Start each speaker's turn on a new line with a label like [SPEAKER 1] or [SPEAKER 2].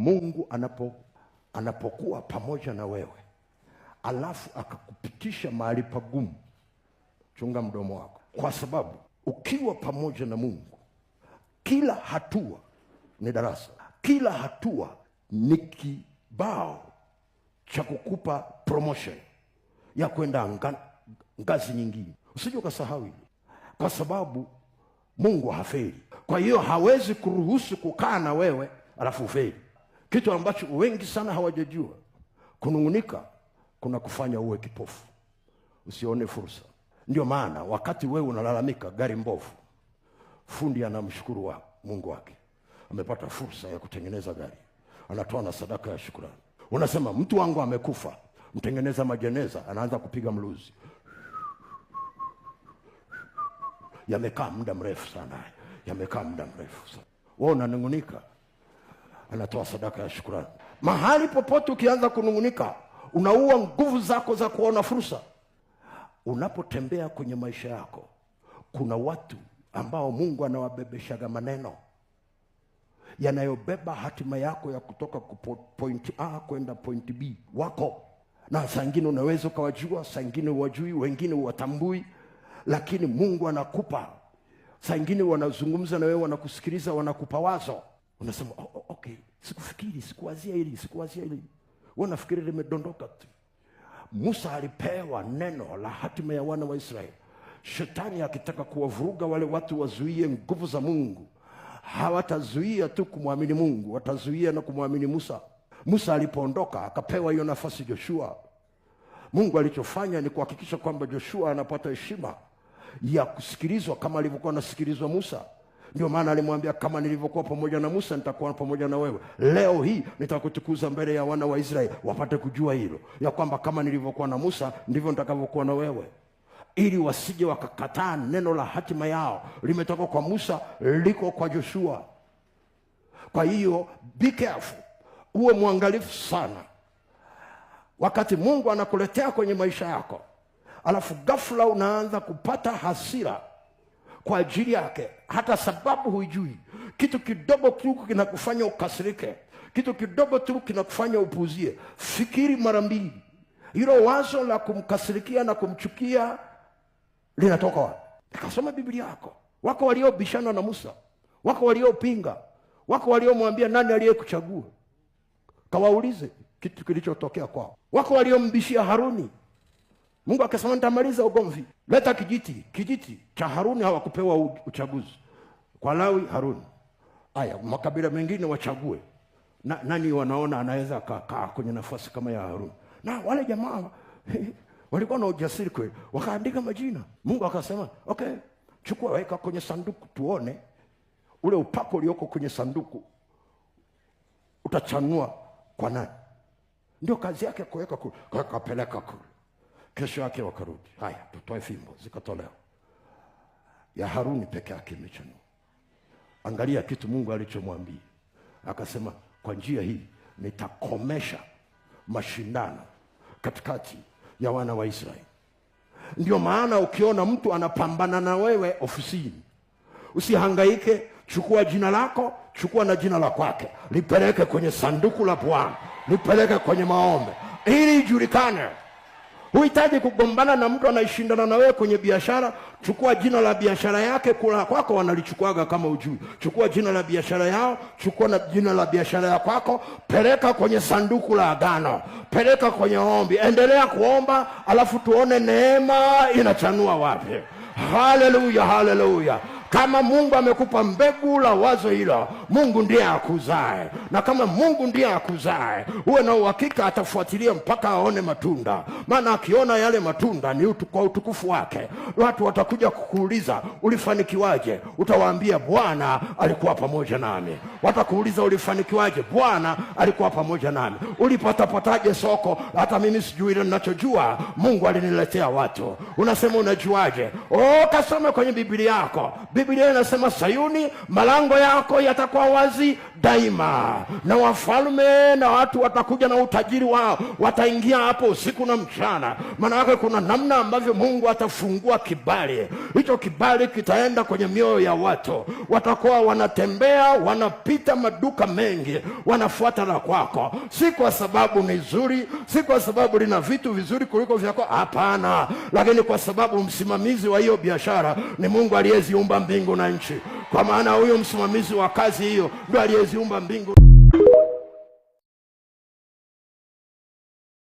[SPEAKER 1] Mungu anapokuwa pamoja na wewe alafu akakupitisha mahali pagumu, chunga mdomo wako, kwa sababu ukiwa pamoja na Mungu kila hatua ni darasa, kila hatua ni kibao cha kukupa promotion ya kwenda ngazi nyingine. Usije ukasahau hili, kwa sababu Mungu hafeli. Kwa hiyo hawezi kuruhusu kukaa na wewe alafu ufeli, kitu ambacho wengi sana hawajajua. Kunung'unika kuna kufanya uwe kipofu, usione fursa. Ndio maana wakati wewe unalalamika gari mbovu, fundi anamshukuru wa Mungu wake, amepata fursa ya kutengeneza gari, anatoa na sadaka ya shukrani. Unasema mtu wangu amekufa, mtengeneza majeneza anaanza kupiga mluzi, yamekaa muda mrefu sana, yamekaa muda mrefu sana. Wewe unanung'unika, anatoa sadaka ya shukrani. Mahali popote ukianza kunung'unika, unaua nguvu zako za kuona fursa. Unapotembea kwenye maisha yako, kuna watu ambao Mungu anawabebeshaga maneno yanayobeba hatima yako ya kutoka point A kwenda point B wako, na saa ingine unaweza ukawajua, saa ingine huwajui, wengine huwatambui, lakini Mungu anakupa. Saa ingine wanazungumza na wewe, wanakusikiliza, wanakupa wazo, unasema oh, oh, okay, sikufikiri, sikuwazia hili, sikuwazia hili. Wewe unafikiri limedondoka tu. Musa alipewa neno la hatima ya wana wa Israeli. Shetani akitaka kuwavuruga wale watu wazuie nguvu za Mungu, hawatazuia tu kumwamini Mungu, watazuia na kumwamini Musa. Musa alipoondoka akapewa hiyo nafasi Joshua. Mungu alichofanya ni kuhakikisha kwamba Joshua anapata heshima ya kusikilizwa kama alivyokuwa anasikilizwa Musa. Ndio maana alimwambia, kama nilivyokuwa pamoja na Musa nitakuwa pamoja na wewe. Leo hii nitakutukuza mbele ya wana wa Israeli, wapate kujua hilo, ya kwamba kama nilivyokuwa na Musa ndivyo nitakavyokuwa na wewe, ili wasije wakakataa neno la hatima yao. Limetoka kwa Musa, liko kwa Joshua. Kwa hiyo be careful, uwe mwangalifu sana wakati Mungu anakuletea kwenye maisha yako, alafu ghafla unaanza kupata hasira kwa ajili yake, hata sababu huijui. Kitu kidogo tu kinakufanya ukasirike, kitu kidogo tu kinakufanya upuuzie. Fikiri mara mbili, hilo wazo la kumkasirikia na kumchukia linatoka wapi? Kasoma Biblia yako. Wako waliobishana na Musa, wako waliopinga, wako waliomwambia nani aliyekuchagua? Kawaulize kitu kilichotokea kwao. Wako waliombishia Haruni. Mungu akasema nitamaliza ugomvi, leta kijiti. Kijiti cha Haruni hawakupewa uchaguzi. Kwa Lawi Haruni. Aya, makabila mengine wachague nani wanaona anaweza kakaa kwenye nafasi kama ya Haruni. Na wale jamaa walikuwa na ujasiri kweli, wakaandika majina. Mungu akasema okay, chukua weka kwenye sanduku, tuone ule upako ulioko kwenye sanduku utachanua kwa nani. Ndio kazi yake kuweka kule, kapeleka kule. Kesho yake wakarudi, haya tutoe fimbo, zikatolewa. Ya Haruni peke yake imechanua. Angalia kitu Mungu alichomwambia, akasema kwa njia hii nitakomesha mashindano katikati ya wana wa Israeli. Ndio maana ukiona mtu anapambana na wewe ofisini, usihangaike. Chukua jina lako, chukua na jina la kwake, lipeleke kwenye sanduku la Bwana, lipeleke kwenye maombi ili ijulikane. Huhitaji kugombana na mtu anayeshindana na wewe kwenye biashara. Chukua jina la biashara yake, kula kwako wanalichukuaga kama ujui. Chukua jina la biashara yao, chukua na jina la biashara ya kwako, peleka kwenye sanduku la agano, peleka kwenye ombi, endelea kuomba, alafu tuone neema inachanua wapi. Haleluya, haleluya. Kama Mungu amekupa mbegu la wazo hilo, Mungu ndiye akuzae, na kama Mungu ndiye akuzae, uwe na uhakika atafuatilia mpaka aone matunda. Maana akiona yale matunda ni kwa utukufu wake. Watu watakuja kukuuliza ulifanikiwaje, utawaambia Bwana alikuwa pamoja nami. Watakuuliza ulifanikiwaje, Bwana alikuwa pamoja nami. Ulipatapataje soko? Hata mimi sijui, ile ninachojua Mungu aliniletea watu. Unasema unajuaje? Oh, kasome kwenye Biblia yako. Biblia inasema Sayuni, malango yako yatakuwa wazi daima, na wafalme na watu watakuja na utajiri wao, wataingia hapo usiku na mchana. Maana yake kuna namna ambavyo Mungu atafungua kibali hicho, kibali kitaenda kwenye mioyo ya watu, watakuwa wanatembea, wanapita maduka mengi, wanafuata la kwako, si kwa sababu ni zuri, si kwa sababu lina vitu vizuri kuliko vyako, hapana, lakini kwa sababu msimamizi wa hiyo biashara ni Mungu aliyeziumba mbingu na nchi. Kwa maana huyo msimamizi wa kazi hiyo ndo aliyeziumba mbingu.